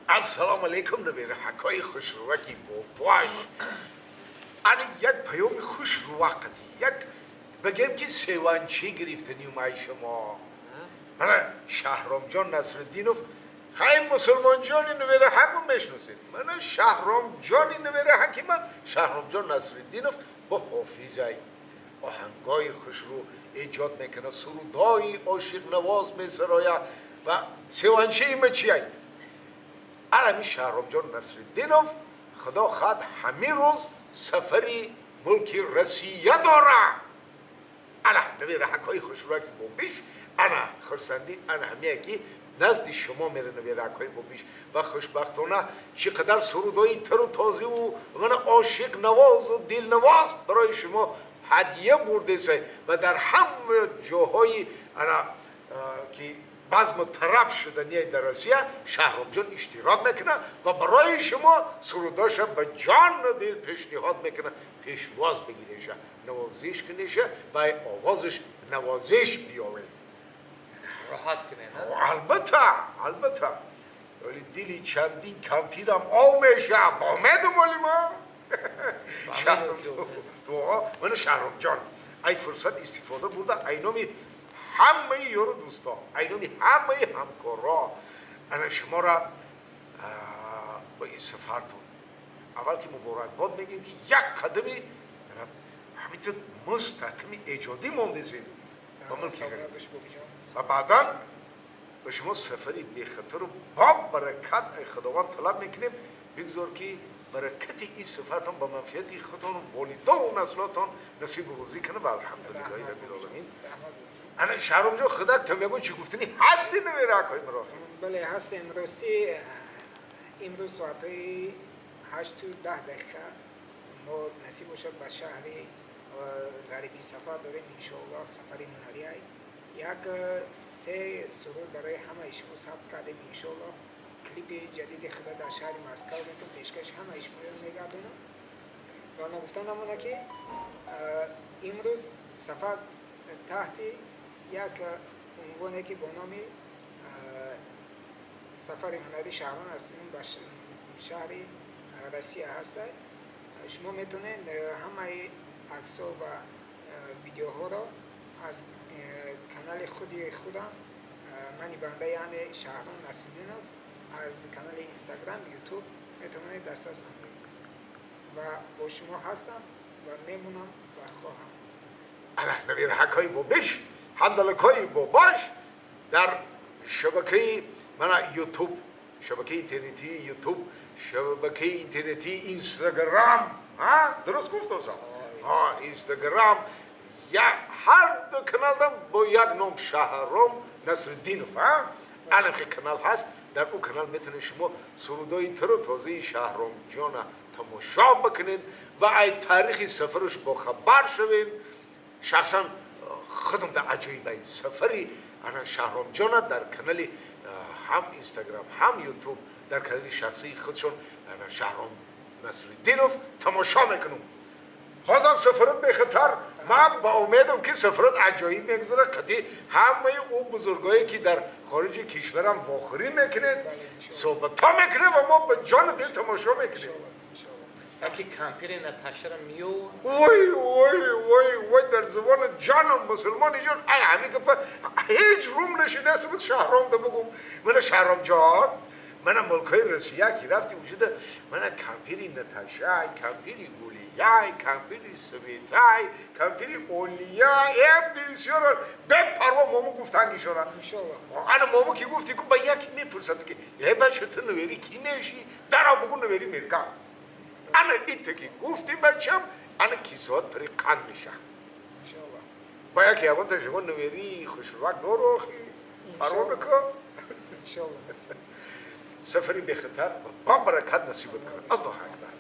Ассалому алайкум набираҳакои хушрӯваки бобош. Ана як паёми хушрӯва қадӣ. Як бигем ки севанчӣ гирифтани умай шумо. Мана Шаҳромҷон Насриддинов хай мусулмонҷони набираҳакро мешиносед. Мана Шаҳромҷони набираҳаки ман Шаҳромҷон Насриддинов бо ҳофизай оҳангҳои хушрӯ эҷод мекунад, сурудҳои ошиқнавоз месарояд ва севанчии ма чиай? Ана Шаҳромҷон Насриддинов худо хоҳад ҳамин рӯз сафари мулки Россия дора. Ана набираҳакҳои хушрӯаки бобиш, ана хурсандӣ, ана ҳамия ки назди шумо мере набираҳакҳои бобиш ва хушбахтона чӣ қадар сурудҳои тару тозиву мана ошиқнавозу дилнавоз барои шумо ҳадия бурдесай ва дар ҳама ҷоҳои ана ки базму тараб шудания дар Россия Шаҳромҷон иштирок мекунад ва барои шумо сурудоша ба ҷону дил пешниҳод мекунад. Пешвоз бигиреша, навозиш кунеша ва овозаш навозиш биёвед. Роҳат кунед. Албатта, албатта. Вале дили чандин кампирам ов меша. Бо умедум вале ма. Мана Шаҳромҷон ай фурсат истифода бурда ай номи ҳамаи ёру дӯстон, ай номи ҳамаи ҳамкорро ана шуморо ба ин сафартон аввал ки муборакбод мегӯем ки як қадами ҳаминтур мустаҳками эҷодӣ мондесед ба мулки ғариб ва баъдан ба шумо сафари бехатару бо баракат ай Худованд талаб мекунем. Бигзор ки баракати ин сафартон ба манфиати худтону волидону наслотон насибу рӯзӣ кунад ва алҳамдулиллоҳи раббил оламин. Ана Шаҳромҷон худак то мегӯ чӣ гуфтанӣ ҳасти набираҳакҳои маро? Бале, ҳастем. Ростӣ имрӯз соатҳои 8:10 мо насиб бошад ба шаҳри ғарибӣ сафар дорем иншоаллоҳ, сафари ҳунарияй. Як се суруд барои ҳамаи шумо сабт кардем иншоаллоҳ. Клипи ҷадиди худа дар шаҳри Москва метон пешкаши ҳамаи шуморо мегардонам. Ва нагуфта намона ки имрӯз сафар таҳти як унвоне ки бо номи сафари ҳунарии Шаҳром Насриддинов ба шаҳри Россия ҳастад. Шумо метавонед ҳамаи аксҳо ва видеоҳоро аз канали худи худам мани банда яъне Шаҳром Насриддинов аз канали Инстаграм, Ютуб метавонед дастрас намоед. Ва бо шумо ҳастам ва мемонам ва хоҳам. Ана набираҳакҳои бобиш, ҳамдалакҳои бобош дар шабакаи мана Ютуб, шабакаи интернетии Ютуб, шабакаи интернетии Инстаграм, дуруст гуфтосам? Инстаграм, ҳар ду каналдам бо як ном Шаҳром Насриддинов, анахи канал ҳаст. Дар ӯ канал метавонед шумо сурудҳои тару тозаи Шаҳромҷона тамошо бикунед ва ай таърихи сафараш бохабар шавед. Шахсан худам дар аҷоибаи сафари ана Шаҳромҷона дар канали ҳам Инстаграм ҳам Ютуб дар канали шахсии худшон ана Шаҳром Насриддинов тамошо мекунам. Бозам сафарат бехатар. Ман ба умедам ки сафарат аҷоиб мегузарад. Қатъи ҳамаи ӯ бузургое ки дар хориҷи кишварам вохӯрӣ мекунед, суҳбатҳо мекунед ва мо ба ҷону дил тамошо мекунем. Яки кампири Наташаро миё. Вой, вой, вой, вой, дар забони ҷонам мусулмони ҷон ана ҳамин гапа ҳеҷ рум нашидааст буд Шаҳром да бугум. Мана Шаҳромҷон, мана мулкҳои Россия ки рафти вуҷуда мана кампири Наташай, кампири Гулияй, кампири Светай, кампири Олия, э бисёр бепарво мому гуфтангишона. Ана мому ки гуфти ку ба як мепурсад ки э бача ту навери ки неши? Даро бугу навери меркам. Ана ите ки гуфти бачам, ана кисоат пари қанд меша. Ба яке ягонта шумо навери хушрӯак дорохи парво бикун. Сафари бехатар ва бо баракат насибат кунад. Аллоҳу акбар.